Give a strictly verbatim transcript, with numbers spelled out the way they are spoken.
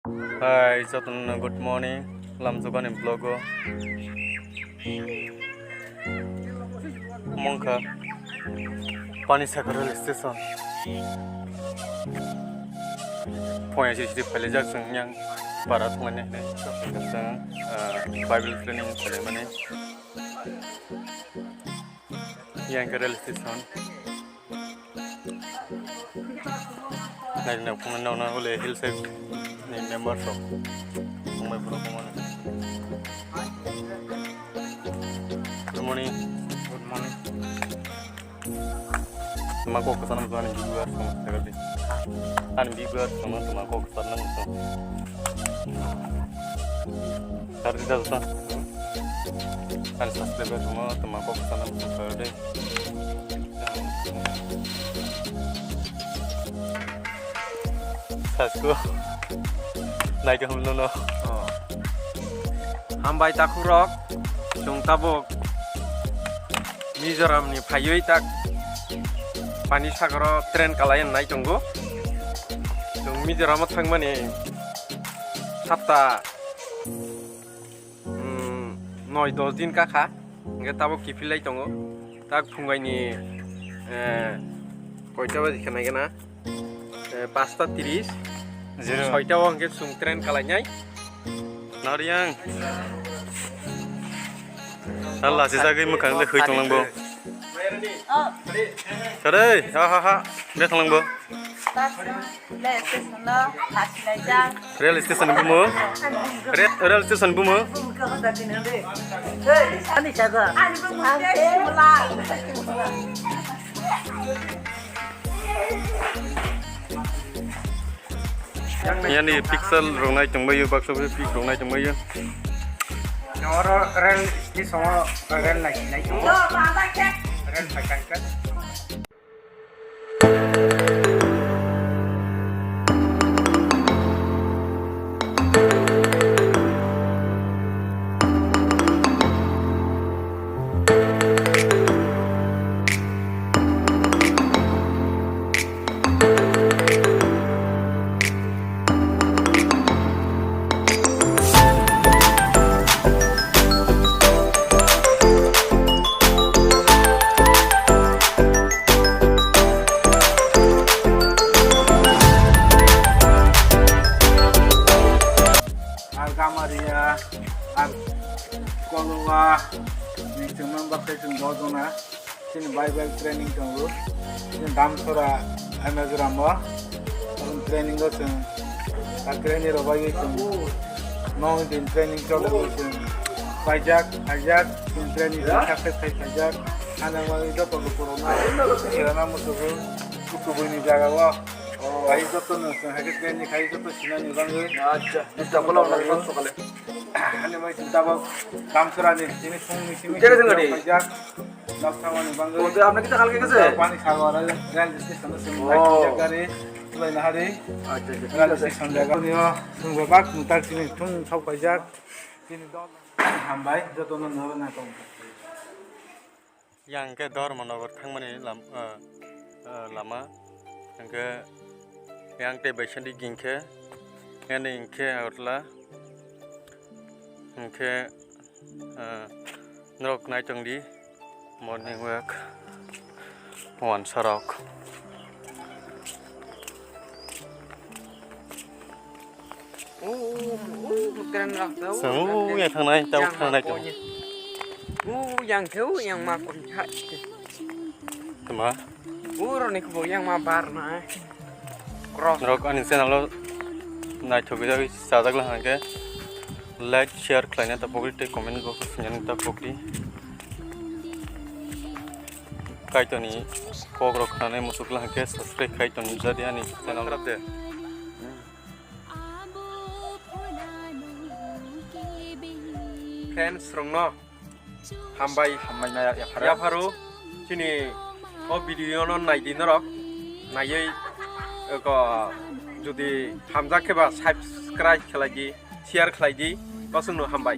Hi, jotono good morning. Lamjokani vlog o. Mongkha Panisagar rail station. Phone siri siri phailajak chwng yang para thangmani hinwi chwng, ah, Bible training phaimani. Yang ke rail station. Nai nai phone nang nang ole hill side ni member so. Phone mai phone phone. Good morning. Good morning. Tuma kok kwchar nang ani viewer song sagal di. Ani viewer song tuma kok kwchar nang song. Sar di da sa. Ani subscriber song tuma kok kwchar nang song sagal di. Sasko. Naikhe hwnwi no. Oh. Hambai takhurok, chwng tabuk Mizoramni phaiwi tak Panisagaro train kalai nai tongo. Chwng Mizoramo thangmani sapta, mm, noi dos din kakha, hwnkhe tabuk kiphillai tongo. Tak phungaini, eh, koita baji khe naikhe na? Eh, pasta tris. Zero. Soita o hwnkhe chwng train kalainai. Nariang. Allah se jagwi mwkhang le khoi tonglang bo. Kare, ha ha ha. Be tonglang bo. Rail station no, ha, sinai jak. Rail station bumo. Re-, rail station bumo. Ani bumo. Yani pixel rwnai tongbaio, baksa baksa pic rwnai tongbaio. Oro rail station o rail nai, nai tongo. Rail phai kangkhe. Ar Gamaria, ar Kolowa, ni chwng mang bakhe chwng bodona. Chini Bible training tongo. Chini Damsora M S Ram o. Aboni training o chwng, a training rok bai chwng. Nong din training chole bo chwng. Paijak, paijak, chwng training chwng success khai paijak. Ano ma joto lukurok na, sirana musugo, kutubui ni jaga o. Bai joto no chwng hai khe training khai joto sinani bangwi. Acha, disturb kolo na sokale. Ani mai chwng tabok Damsora ni, chini phung ni simi paijak. Nok thangmani bangwi. O, to apni kita halke gese? Pani sago, rail, rail station o chwng, oh, gari tulaina hari. Acha, acha, thik ase. Rail station jaga ni o chwng bebak mwtak chini thung sok paijak. Chini dol hambai, joto no noro na tong. Yang ke Dharmanagar thangmani lam, ah, ah, lama. Yang ke yang te bai sandi ging khe, yang ni hingkhe Agartala. Hingkhe, ah, norok nai tong di. Morning walk, wansa rok. Chwng o yang thangnai, tabuk thangnai tongo. O yang khe o yang ma kon kha. Tama? Uro ni khe bo yang ma bar nai. Cross. Norok ani channel o naithok wi chajak lang hwnkhe like, share khlaina ta pokri tei comment box o swngyani ta pokri. Kaitorni kok rok khnanai muchuk lang khe subscribe khai tong jadi ani channel rok de. Friends rokno hambai, hambai na yapharo. Yapharo chini o video no naidi norok, naiwi ko jodi hamjak khe ba subscribe khlai di, share khlai di, bosongno hambai.